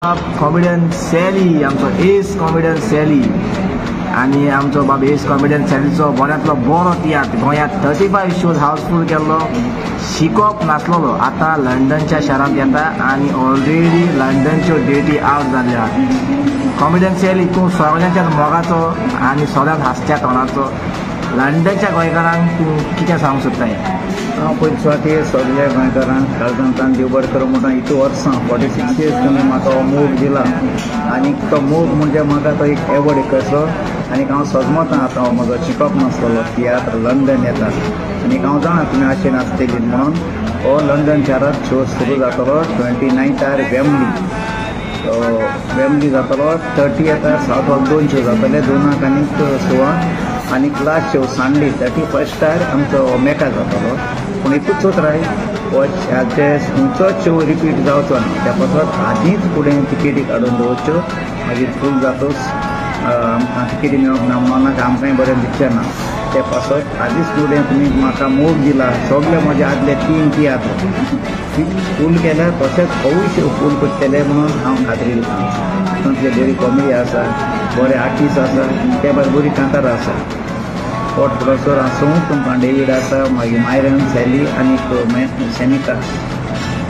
Comedian Sally आमचो S comedian Sally आनी आमचो बाब एस कॉमेडियन सॅलीचो बऱ्यांतलो बरो तियात्र गोंयांत 35 शोज हाऊसफूल केल्लो, शिकोप नासलेलो. आतां लंडनच्या शारांत येता आनी ऑलरेडी लंडनच्यो डेटी आवट जाल्ल्यो आहात. कॉमेडियन सॅली तूं सगळ्यांच्या मोगाचो आनी सगळ्यांत हांसच्या तोंडाचो, लंडनच्या गोंयकारांक तूं कितें सांगूंक सोदताय? हांव पयले सुवातेर सगल्या गोंयकारांक काळजांतल्यान देव बरें करूं म्हणटा. इतू वर्सां 46 इयर्स तुमी म्हाका हो मोग दिला आनी तो मोग म्हणजे म्हाका तो एक एवॉर्ड कसो आनी हांव सजमतां. आतां हो म्हजो शिकप नासलेलो तियात्र लंडन येता आनी हांव जाणा तुमी आशेन आसतली म्हणून हो लंडन शारांत शो सुरू जातलो 29 वेम्बली, वेम्बली जातलो. 30 साउथ हॉल 2 शो जातले, 2 आनी 6 आनी लास्ट शो संडे 31 आमचो मेका जातलो. पूण एकूच राय हो हाचे खंयचोच शो रिपीट जावचो ना, त्या पासत आदींच फुडें तिकेटी काडून दवरच्यो, मागीर फूल जातूच आमकां तिकेटी मेळप ना म्हणून आमकांय बरें दिसचें ना. ते पासत आदींच फुडें तुमी म्हाका मोग दिला, सगळे म्हजे आदले 3 तियात्र फूल केल्यार तशेंच होवूय शो फूल करतले म्हणून हांव खात्री दिता. तातूंतली बरी कॉमेडी आसा, बरे आर्टिस्ट आसा, त्या भायर बरी कांतारां आसा. पोट प्रोफेसर आसूं तुमकां डेवीड आसा, मागीर मायरन सॅली आनी सॅनिका.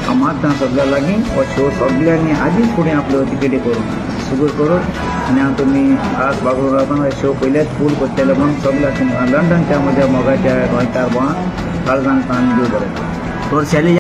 हांव मागता सगळ्या लागीं हो शो सगळ्यांनी आदींच फुडें आपल्यो तिकेटी करून सुरू करून आनी हांव तुमी आस बागडून रावतना शो पयलेच फूल करतले म्हणून सगळ्या तुमकां लंडनच्या म्हज्या मोगाच्या गोंयकार भावांक काळजान तान देव बरें करूं. सॅली.